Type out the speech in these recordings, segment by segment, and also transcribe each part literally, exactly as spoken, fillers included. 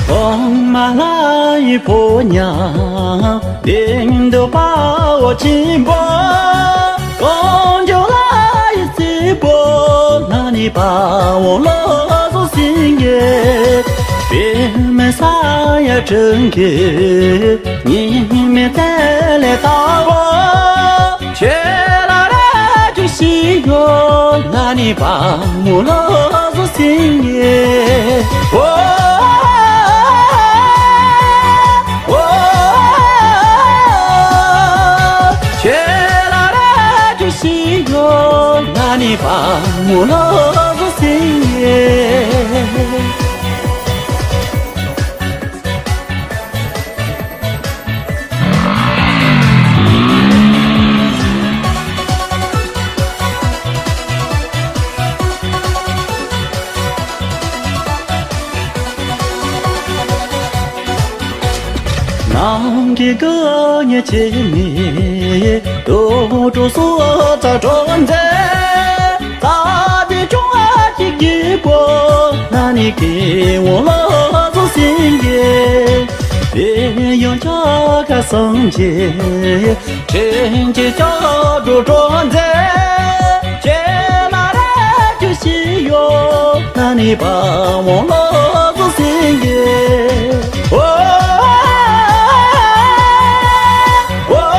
གོང་མ་ལྷ་ཡི་ཕོ་ཉ་བདེན་དུ་དཔའ་བོ་ཆེན་པོ། གངས་ལྗོངས་ལྷ་ཡི་སྲས་པོ། ང་ནི་དཔའ་བོ་བློ་བཟང་སེང་གེ། པདྨའི་ས་ཡ་སྤྲིན་གྱི་ཉི་མའི་རྩེ་ལས་ལྟ་བུ། ཁྱེད་ལ་རེ་ཅིག་ཤེས་ཡོད། ང་ནི་དཔའ་མོ་བློ་བཟང་སེང་གེ། ཨོ། ཨོ། ཁྱེད་ལ་རེ་ཅིག་ཤེས་ཡོད། ང་ནི་དཔའ་མོ་བློ་བཟང་སེང་གེ། ནམ་མཁའི་སྐུ་བརྙེས་ཆེན་མོའི་དུར་ཁྲོད་སུ་ཚ་གྲོགས་མཛད། རྩ་བའི་སྐྱོང་བ་གཅིག་གི་སྒོ། ང་ནི་མཁས་དབང་བློ་བཟང་སེང་གེ། དེ་ཡང་ཁྱབ་བདག་སངས་རྒྱས། དྲིན་ཅན་སྐྱབས་འགྲོ་གྲོགས་མཛད། ཁྱེད་ལ་རེ་ཅིག་ཤེས་ཡོད། ང་ནི་དཔའ་བོ་བློ་བཟང་སེང་གེ། ཨོ། ཨོ།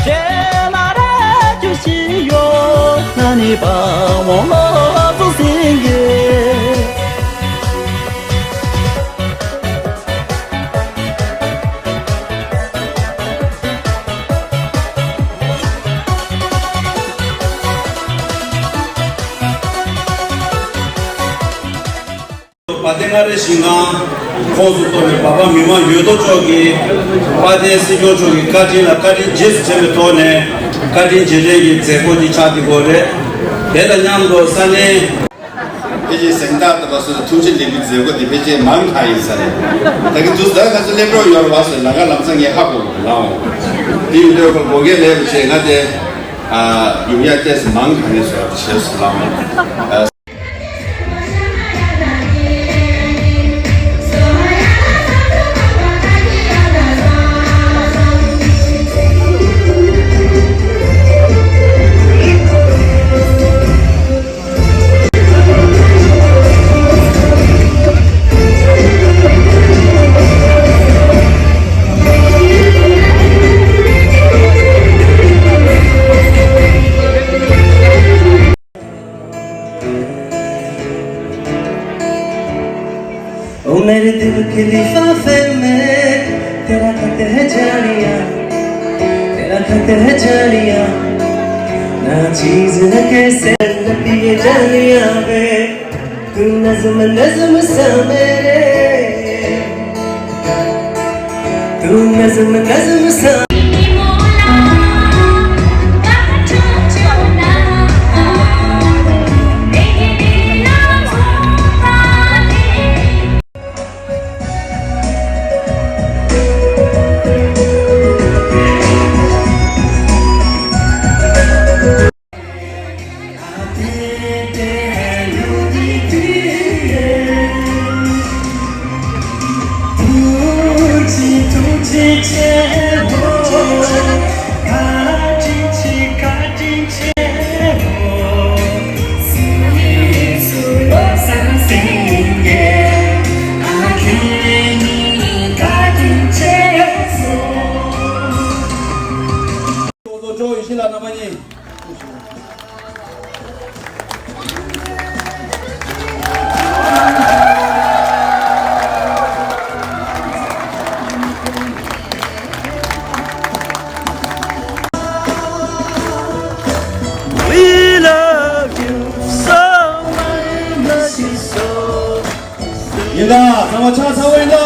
ཁྱེད་ལ་རེ་ཅིག་ཤེས་ཡོད། ང་ནི་དཔའ་བོ་བློ་བཟང་སེང་གེ། བ་དན་ལྔ་རེ་བཞེངས་ཁང་ཁོངས་སུ་གཏོགས་པའི་བ་ཕ་མི་དམངས་ཡོད་དོ་ཅོག་གིས་དཔལ་ལྡན་སྲིད་སྐྱོང་མཆོག་གི་བཀའ་དྲིན་ལ་བཀའ་དྲིན་རྗེས་སུ་དྲན་པའི་ཐོག་ནས་བཀའ་དྲིན་རྗེས་དྲན་གྱི་མཛད་སྒོ་འདི་ཆགས་བསྡད་ཡོད་རེད། དེ་དང་མཉམ་དུ་ས་གནས། ཕལ་ཆེར་གཟེངས་རྟགས་དང་སོགས་ཐུགས་རྗེ་ལེགས་འབུལ་མཛད་སྒོ་འདི་ཕལ་ཆེར་མང་དྲགས་ཡིན་ས་རེད། ད་གི་དུས་ད་ཁ་སང་སླེབས་རོགས་ཡོད་རེད་བ་ཟེར་ལམ་ཁ་ལམ་སང་ངས་ཧ་གོ་གི་ལའོ། དེ་ཡིན་དུས་ཁོ་དགོས་འགལ་ལས་པ་བྱས་ང་དེ་ཡོང་ཡ་ཏོག་ཙམ་མང་དྲགས་ནས་བཟོས་པ་བྱས་སོང་ལའོ། ओ मेरे दिल की लिफाफे में तेरा खत है जानिया, तेरा खत है जानिया, ना चीज है कैसे लगती है जानिया वे, तू नज्म नज्म सा मेरे, तू नज्म नज्म सा। We love you so much, so. ཡིན་ད། ཚང་མ་ཆ་ཚང་བ་ཡིན་ད།